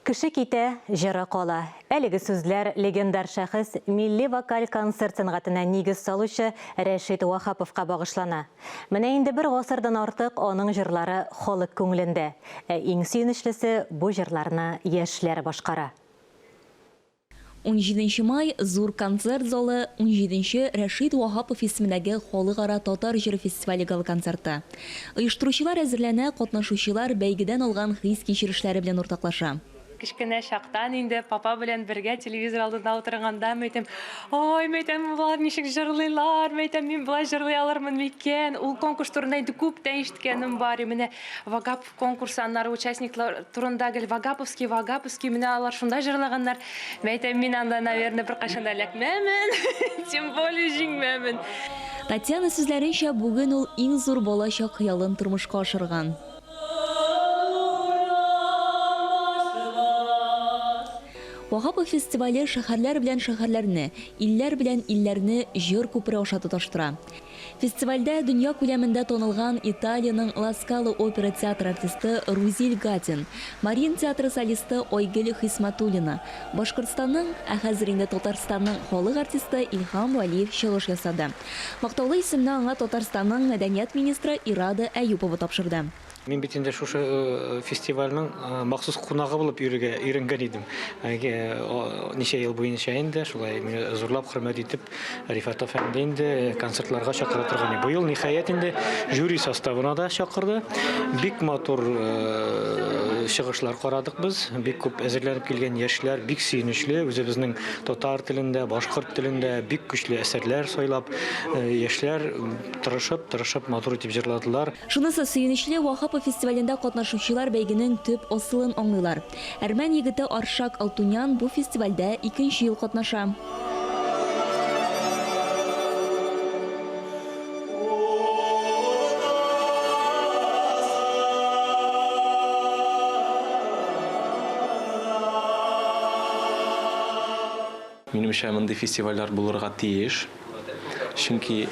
Кеше китә, җыры кала. Әлеге сүзләр легендар шәхес, милли вокаль концерт сәнгатенә нигез салучы Рәшит Ваһаповка багышлана. Менә инде бер гасырдан артык аның җырлары халык күңелендә. Ә иң сөенечлесе, бу җырларны яшьләр башкара. Унҗиденче май, Зур концерт залы, унҗиденче Рәшит Ваһапов исемендәге Халыкара татар җыры фестивале гала-концерты. Оештыручылар әзерләнә, катнашучылар бәйгедән алган хис-кичерешләре белән уртаклаша. Кечкенә чактан инде папа белән бергә телевизор алдында утырганда, мәйтәм, ой, мәйтәм, болар ничек җырлыйлар, мәйтәм, мин болай җырлый алырмын микән? Ул конкурс турында инде күптән ишеткәнем бар. Менә Вагапов Конкурс аннары участниклар турында гел Вагаповский, Вагаповский, менә алар шунда җырлаганнар. Мин әйтәм, мин анда, наверное, беркайчан да эләкмәмен, тем более җиңмәмен. Татьяна сүзләренчә, бүген ул иң зур балачак хыялын тормышка ашырган. Ваһапов фестивале шәһәрләр белән шәһәрләрне, илләр белән илләрне җыр күпере аша тоташтыра. Фестивальдә дөнья күләмендә танылган Италиянең Ла Скала опера театры артисты Рузиль Гатин, Мариин театры солисты Айгөл Хисмәтуллина, Башкортстанның, ә хәзер инде Татарстанның халык артисты Илһам Вәлиев чыгыш ясады. Мактаулы исемне аңа Татарстанның мәдәният министры Ирада Әюпова тапшырды. Мин бит инде шушы фестивальнең махсус кунагы булып йөрергә өйрәнгән идем. Ничә ел буенча инде шулай мине зурлап хөрмәт итеп Рифат әфәнде инде концертларга чакыра торган иде. Быел ниһаять инде жюри составына да чакырды. Бик матур чыгышлар карадык без. Бик күп әзерләнеп килгән яшьләр бик сөенечле, үзебезнең татар телендә, башкорт телендә бик көчле әсәрләр сайлап, яшьләр тырышып, тырышып матур итеп җырладылар. Шунысы сөенечле, Ваһапов фестивалендә катнашучылар бәйгенең төп асылын аңлыйлар. Әрмән егете Аршак Алтунян бу фестивальдә икенче ел катнаша. Минемчә, мондый фестивальләр булырга тиеш. Чөнки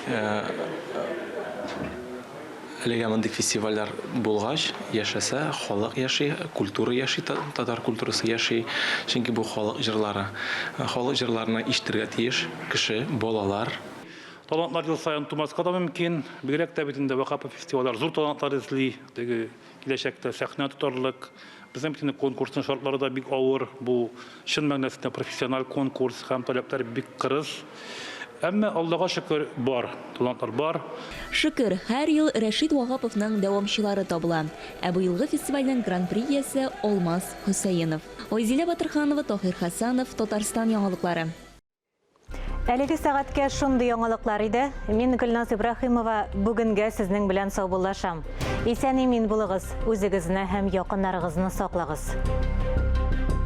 әлегә мондый фестивальләр булгач, яшәсә, халык яши, культура яши, татар культурасы яши. Чөнки бу халык җырлары. Халык җырларны ишетергә тиеш кеше, балалар. Талантлар ел саен тумаска да мөмкин. Бигрәк тә бит инде Вахапов фестивальләр зур талантлар эзли. Теге Киләчәктә сәхнә тотарлык. Безнең бит инде конкурсның шартлары да бик авыр. Бу чын мәгънәсендә профессиональ конкурс һәм таләпләр бик кырыс. Әмма Аллага шөкер, бар, талантлар бар. Шөкер, һәр ел Рәшит Ваһаповның дәвамчылары табыла. Ә быелгы фестивальнең Гран-при иясе, Алмаз Хөсәенов. Айзилә Батырханова, Таһир Хәсәнов, Татарстан яңалыклары. Әлеге сәгатькә шундый яңалыклар иде. Мин Гөлназ Ибраһимова бүгенгә сезнең белән саубуллашам. Исән-имин булыгыз, үзегезне һәм якыннарыгызны саклагыз.